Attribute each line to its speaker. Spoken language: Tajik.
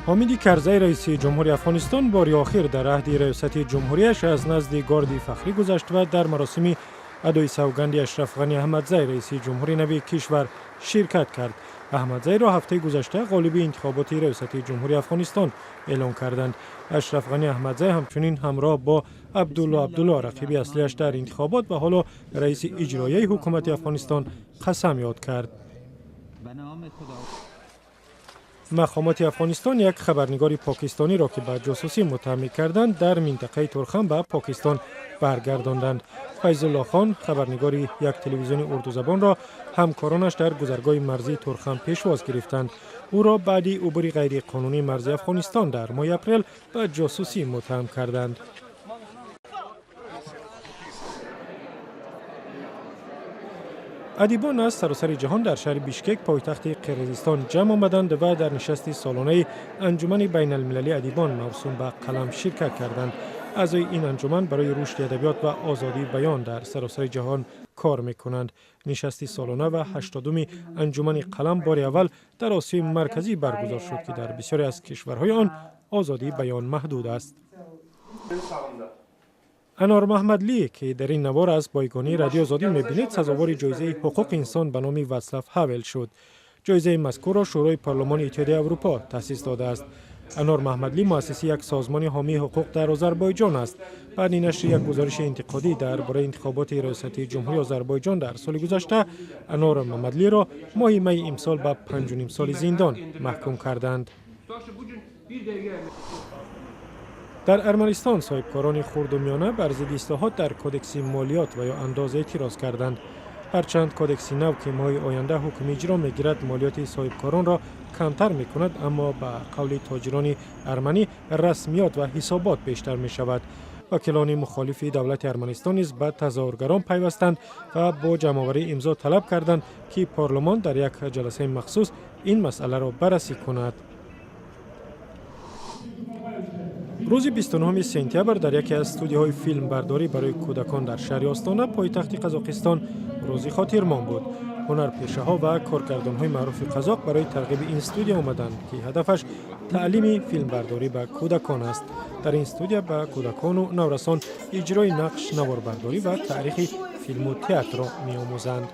Speaker 1: Ҳомиди Карзай, раиси ҷумҳури Афғонистон, бори охир дар аҳди раёсати ҷумҳурияш аз назди горди фахрӣ гузашт ва дар маросими адои савганди Ашраф Ғани Аҳмадзай, раиси ҷумҳури нави кишвар, ширкат кард. Аҳмадзайро ҳафтаи гузашта ғолиби интихоботи раёсати ҷумҳури Афғонистон эълон карданд. Ашраф Ғани Аҳмадзай ҳамчунин ҳамроҳ бо Абдулло Абдулло, рақиби аслиаш дар интихобот ва ҳоло раиси иҷроияи ҳукумати Афғонистон, қасам ёд кард. Мақомоти Афғонистон як хабарнигори покистониро, ки ба ҷосусӣ муттаҳам мекарданд, дар минтақаи Турхам ба Покистон баргардонданд. Файзулло Хон, хабарнигори як телевизиони урдузабонро ҳамкоронаш дар гузаргоҳи марзии Турхам пешвоз гирифтанд. Ӯро баъди убури ғайриқонунии марзи Афғонистон дар моҳи апрел ба ҷосусӣ муттаҳам карданд. Адибон аз саросари ҷаҳон дар шаҳри Бишкек, пойтахти Қирғизистон, ҷамъ омаданд ва дар нишасти солонаи Анҷумани байналмилалии адибон мавсум ба қалам ширкат карданд. Аъзои ин анҷуман барои рушди адабиёт ва озодии баён дар саросари ҷаҳон кор мекунанд. Нишасти солона ва 80-уми Анҷумани қалам бори аввал дар Осиёи Марказӣ баргузор шуд, ки дар бисёре аз кишварҳои он озодии баён маҳдуд аст. Анор Маҳмадлӣ, ки дар ин навор аз бойгонии Радио Озодӣ мебинед, сазовори ҷоизаи ҳуқуқи инсон ба номи Ватслав Ҳавел шуд. Ҷоизаи мазкурро Шӯрои парлумони Иттиҳодияи Аврупо таъсис додааст. Анор Маҳмадлӣ муассиси як созмони ҳомии ҳуқуқ дар Озарбойҷон аст. Баъди нашри як гузориши интиқодӣ дар бораи интихоботи раёсати ҷумҳурии Озарбойҷон дар соли гузашта, Анор Мамадлиро моҳи майи имсол ба 5,5 соли зиндон маҳкум карданд. Дар Арманистон соҳибкорони хурду миёна бар зидди ислоҳот дар кодекси молиёт ва ё андоз эътироз карданд. Ҳарчанд кодекси нав, ки моҳи оянда ҳукми иҷро мегирад, молиёти соҳибкоронро камтар мекунад, аммо ба қавли тоҷирони арманӣ расмиёт ва ҳисобот бештар мешавад. Вакилони мухолифи давлати Арманистон низ ба тазоҳургарон пайвастанд ва бо ҷамъоварии имзо талаб карданд, ки парлумон дар як ҷаласаи махсус ин масъаларо баррасӣ кунад. Рӯзи 29 сентябр дар яке аз студияҳои филмбардорӣ барои кӯдакон дар шаҳри Остона, пойтахти Қазоқистон, рӯзи хотирмон буд. Ҳунарпешаҳо ва коргардонҳои маъруфи қазоқ барои тарғиби ин студия омаданд, ки ҳадафаш таълими филмбардорӣ ба кӯдакон аст. Дар ин студия ба кӯдакону наврасон иҷрои нақш, наворбардорӣ ва таърихи филму театрро меомӯзанд.